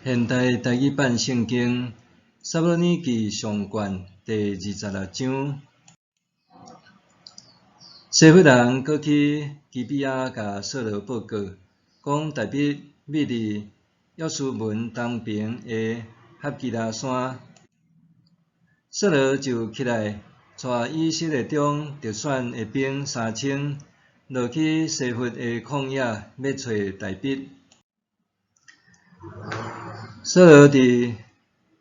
現代台語版聖經撒母耳記上卷第二十六章，西弗人閣去基比亞共掃羅報告，講大衛覕佇約書門東爿的哈基拉山。掃羅就起來，帶以色列中特選的兵3000，落去西弗的曠野，欲揣大衛。掃羅佇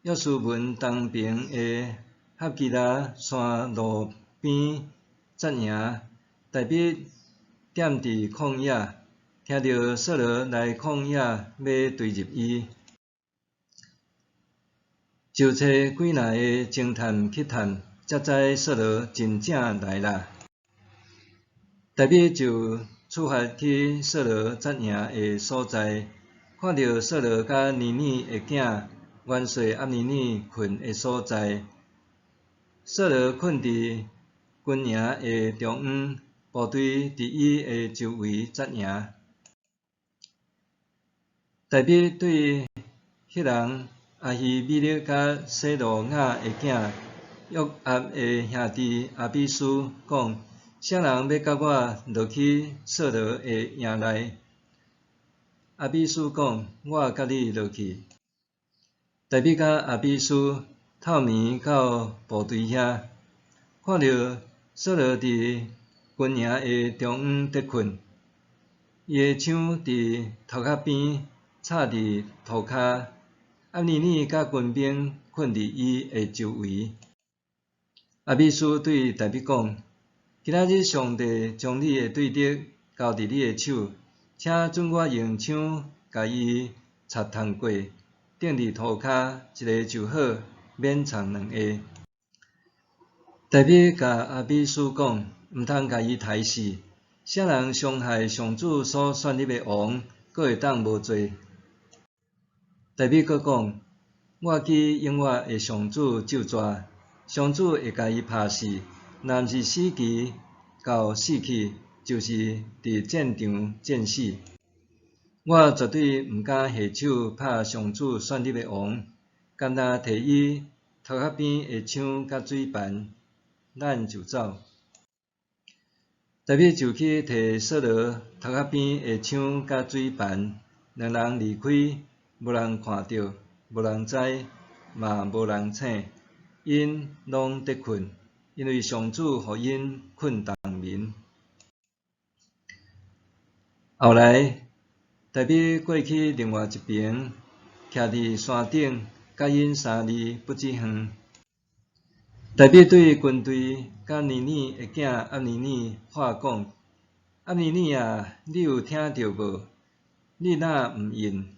約書門東爿的哈基拉山路邊紮營，大衛踮佇曠野，聽著掃羅來曠野欲追入伊，就揣幾若个偵探去探，才知掃羅真正來啦。大衛就出發去掃羅紮營的所在，看著掃羅佮尼珥的囝元帥押尼珥睏的所在。掃羅睏佇軍營的中央，部隊佇伊的周圍紮營。大衛對赫人亞希米勒佮洗魯雅的囝約押的兄弟亞比書講：啥人欲佮我落去掃羅的營內？亞比書講：我佮你落去。大衛佮亞比書透暝到部隊遐，看著掃羅佇軍營的中央佇睏，伊的槍佇頭殼邊插佇塗跤。押尼珥佮軍兵睏佇伊的周圍。亞比書對大衛講：今仔日上帝將你的對敵交佇你的手，請准我用槍共伊插捅過，釘佇塗跤，一个就好，免藏兩个。大衛共亞比書講：毋通共伊刣死，啥人傷害上主所選立的王，閣會當無罪？大衛閣講：我記永活的上主咒詛，上主會共伊拍死，若毋是死期到死去，就是佇戰場戰死。我絕對毋敢下手拍上主選立的王，干焦提伊頭殼邊的槍佮水盤，咱就走。大衛就去提掃羅頭殼邊的槍佮水盤，兩人離開，無人看著，無人知，嘛無人醒，𪜶攏佇睏，因為上主予𪜶睏重眠。後來，大衛過去另外一爿，徛佇山頂，佮𪜶3里不止遠。大衛對軍隊佮尼珥的囝押尼珥喊講：押尼珥啊，你有聽著無？你若毋應？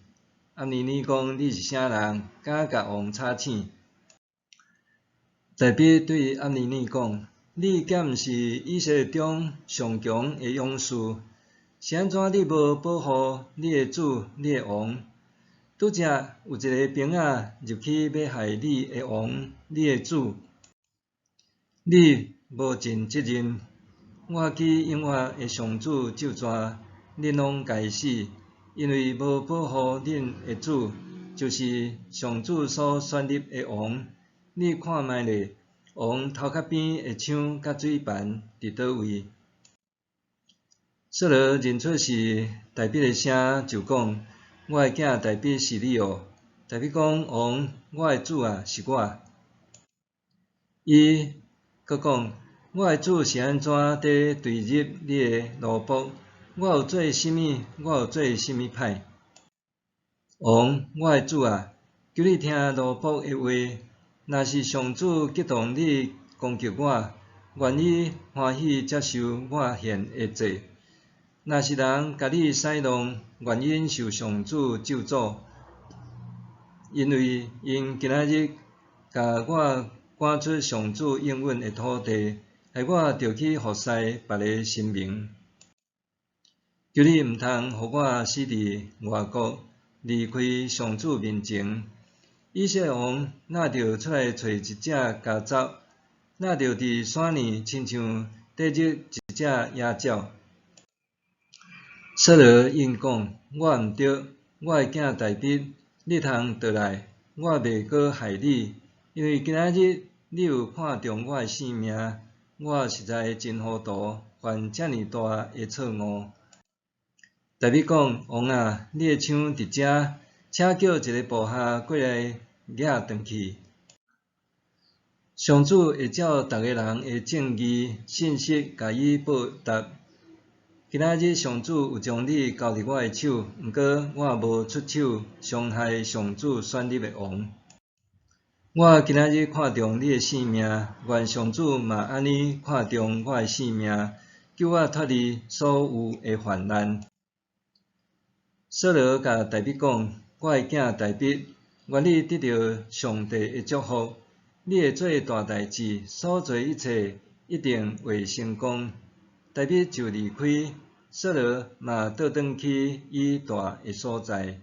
押尼珥講：你是啥人？敢共王吵醒？大衛對押尼珥講：你敢毋是以色列中上強的勇士？是按怎你無保護你的主、你的王？拄才有一个兵仔入去欲害你的王、你的主，你無盡責任。我記永活的上主咒詛，恁攏該死，因為無保護恁的主，就是上主所選立的王。你看覓咧，王頭殼邊的槍佮水盤佇佗位？掃羅認出是大衛的聲，就講：我的囝大衛是你哦。大衛講：王，我的主啊，是我。伊閣講：我的主是按怎佇追入你的奴僕？我有做啥物？我有做啥物歹？王，我的主啊，求你聽奴僕的話。若是上主激動你攻擊我，願伊歡喜接受我獻的祭。若是人共你使弄，願𪜶受上主咒詛，因為𪜶今仔日共我趕出上主應允的土地，害我著去服侍別个神明。求你毋通予我死佇外國，離開上主面前。以色列王若著出來揣一隻家走，若著佇山裡親像綴入一隻野鳥。掃羅應講：我毋對，我的囝大衛，你通倒來，我袂閣害你，因為今仔日你有看重我的性命。我實在真糊塗，犯遮爾大的錯誤。大衛講：王啊，你的槍佇遮，請叫一个部下過來掠轉去。上主會照逐个人的正義信實共伊報答。今仔日上主有將你交佇我的手，毋過我無出手傷害上主選立的王。我今仔日看重你的性命，願上主嘛按呢看重我的性命，救我脫離所有的患難。掃羅共大衛講：我的囝大衛，願你得著上帝的祝福，你會做大代誌，所做一切一定會成功。大衛就離開，掃羅嘛倒轉去伊蹛的所在。